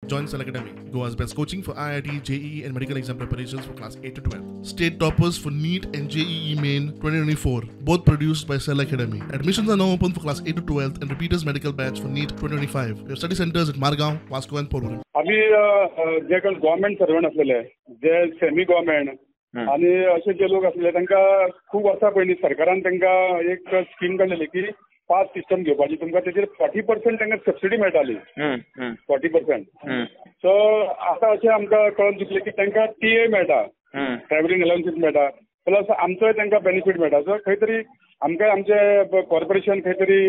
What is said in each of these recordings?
Join Cell Academy, Goa's best coaching for IIT, JEE and medical exam preparations for class 8 to 12. State toppers for NEET and JEE Main 2024, both produced by Cell Academy. Admissions are now open for class 8 to 12 and repeaters medical batch for NEET 2025. We have study centers at Margao, Vasco and Porvorim. आमी जे कोण government servant आसलेले, जे semi government आनी अशे जे लोक आसले तांकां खूब वर्सां पयलीं सरकारान तांकां एक स्कीम काडलेली की पास सिस्टम घेवपाची, तुमकां तेजेर 40% तांकां सबसिडी मेळटाली, 40%. सो आतां अशें आमकां कळोन चुकलें की तांकां टीए मेळटा, ट्रॅव्हलिंग अलावन्सीस मेळटा, प्लस आमचोय तांकां बेनिफीट मेळटा. सो खंय तरी आमकां आमचें कॉर्पोरेशन खंय तरी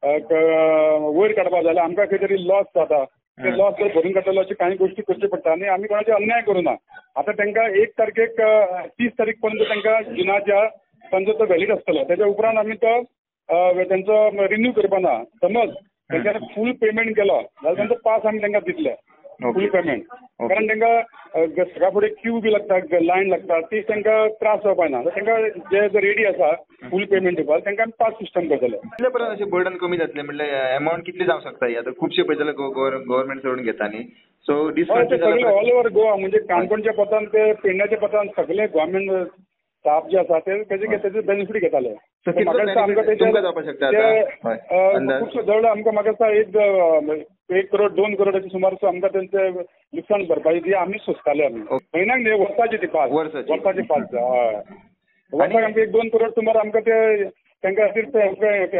वयर काडपा जाल्यार आमकां खंय तरी लॉस जाता, ते लॉस जर भरून काडटलो अशे कांय गोश्टी करच्यो पडटा आनी आमी कोणाचेर अन्याय करूं ना. आतां तांकां 1 तारखेक 30 तारीख पर्यंत तांकां जुनाच्या तांचो तो व्हॅलीड आसतलो, तेच्या उपरांत आमी तो तांचो रिन्यू करपा ना. समज तांच्यानी फूल पेमेंट केलो जाल्यार तांचो पास आमी तांकां दितले फूल पेमेंट, कारण तांकां सगळ्या फुडें क्यू बी लागता, लायन लागता, ती तांकां त्रास जावपा ना. तांकां जे जर रेडी आसा फूल पेमेंट दिवपाक तांकां आमी पास सिस्टम करतले. कितले पर्यंत अशें बर्डन कमी जातलें, म्हणल्यार एमावंट कितली जावंक शकता ही? आतां खुबशे पळय जाल्यार गव्हर्मेंट सोडून घेता न्ही, सो सगळे ऑल ओवर गोवा म्हणजे काणकोणच्या पत्रान ते पेडण्याच्या पत्रान सगळे गव्हर्मेंट स्टाफ जे आसा ते तेजे बेनिफीट घेताले. म्हाका दिसता आमकां तेजे खुबशे जवळ आमकां म्हाका दिसता 1 करोड 2 करोडाचे सुमार आमकां तेंचे लुकसाण भरपाई ती आमी सोंसताले. आमी म्हयन्याक न्ही, वर्साची ती पास, वर्साची पास. हय, वर्साक आमकां 1-2 करोड सुमार आमकां ते तांकां खातीर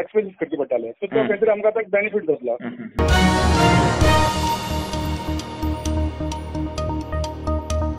एक्सपेन्सीस करचे पडटाले. सो तो खंय तरी आमकां आतां बेनिफीट जातलो.